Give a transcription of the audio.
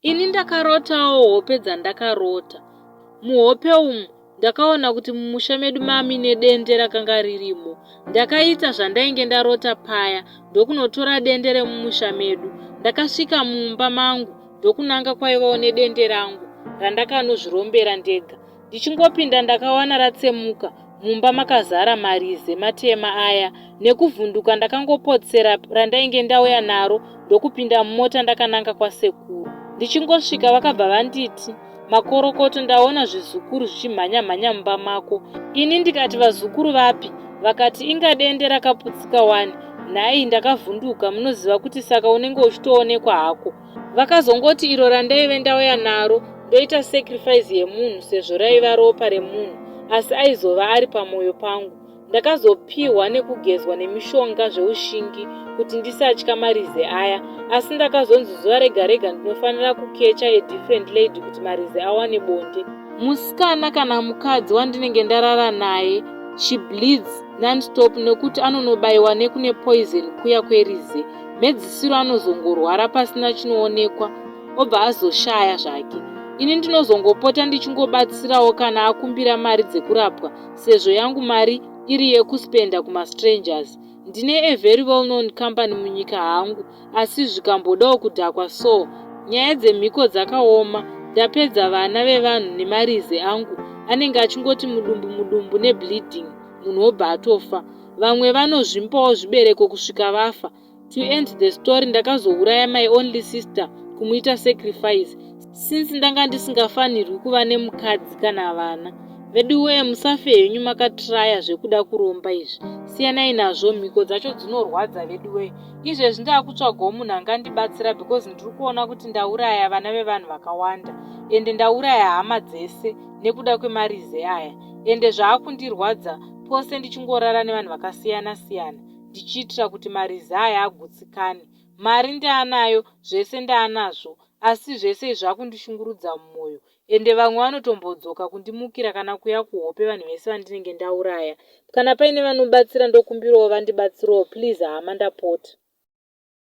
Ini ndakarotawo hope dzandakarota. Muhope umu ndakaona kuti mumusha medu mamine dende rakanga ririmo. Ndakaita zvandainge ndarota paya ndokunotora dende remumusha medu. Ndakasvika mumba mangu ndokunanga kwaivawo nedende rangu randakanozvirombera ndega. Ndichingopinda ndakawana ratsemuka mumba makazara marize matema aya. Nekuvhunduka ndakangopotsera randainge ndauya naro ndokupinda mumota ndakananga kwasekuru. Ndichingosvika vakabva vanditi makorokoto ndaona zvizukuru zvichimhanya mhanya mumba mako. Ini ndikati vazukuru vapi? Vakati inga dende rakaputsika wani. Nhai ndakavhunduka munoziva kuti saka unenge uchitoonekwa hako. Vakazongoti iro randaive ndauya naro ndoita sacrifice yemunhu sezvo raiva ropa remunhu asi aizova ari pamoyo pangu. Ndakazopihwa nekugezwa nemishonga zveushingi kuti ndisatya marize aya asi ndakazonzi zuva rega rega ndinofanira kukecha a different lady kuti marize awane bonde. Musikana kana mukadzi wandinenge ndarara naye she bleeds nonstop nekuti anonobaiwa nekune poison kuya kwerize. Mhedzisiro anozongorwara pasina chinoonekwa obva azoshaya zvake. Ini ndinozongopota ndichingobatsirawo kana akumbira mari dzekurapwa sezvo yangu mari iri yekuspenda kumastrangers. Ndine a very well known company munyika hangu asi zvikambodawo kudhakwa so. Nyaya dzemhiko dzakaoma, ndapedza vana vevanhu nemarize angu anenge achingoti mudumbu mudumbu nebleeding munhu obva atofa. Vamwe vanozvimbawo zvibereko kusvika vafa. To end the story ndakazouraya my only sister kumuita sacrifice since ndanga ndisingafanirwi kuva nemukadzi kana vana. Veduwee musafe henyu makatraya zvekuda kuromba izvi. Siyanai nazvo mhiko dzacho dzinorwadza veduwee. Izvezvi ndakutsvagawo munhu angandibatsira because ndiri kuona kuti ndauraya vana vevanhu vakawanda ende ndauraya hama dzese nekuda kwemarize aya ende zvaakundirwadza pose ndichingorara nevanhu vakasiyana siyana ndichiitira kuti marize aya agutsikane. Mari ndaanayo zvese ndaanazvo asi zvese izvi zvakundishungurudza mumwoyo ende vamwe vanotombodzoka kundimukira kana kuya kuhope vanhu vese vandinenge ndauraya. Kana paine vanobatsira ndokumbirawo vandibatsirewo please hama ndapota.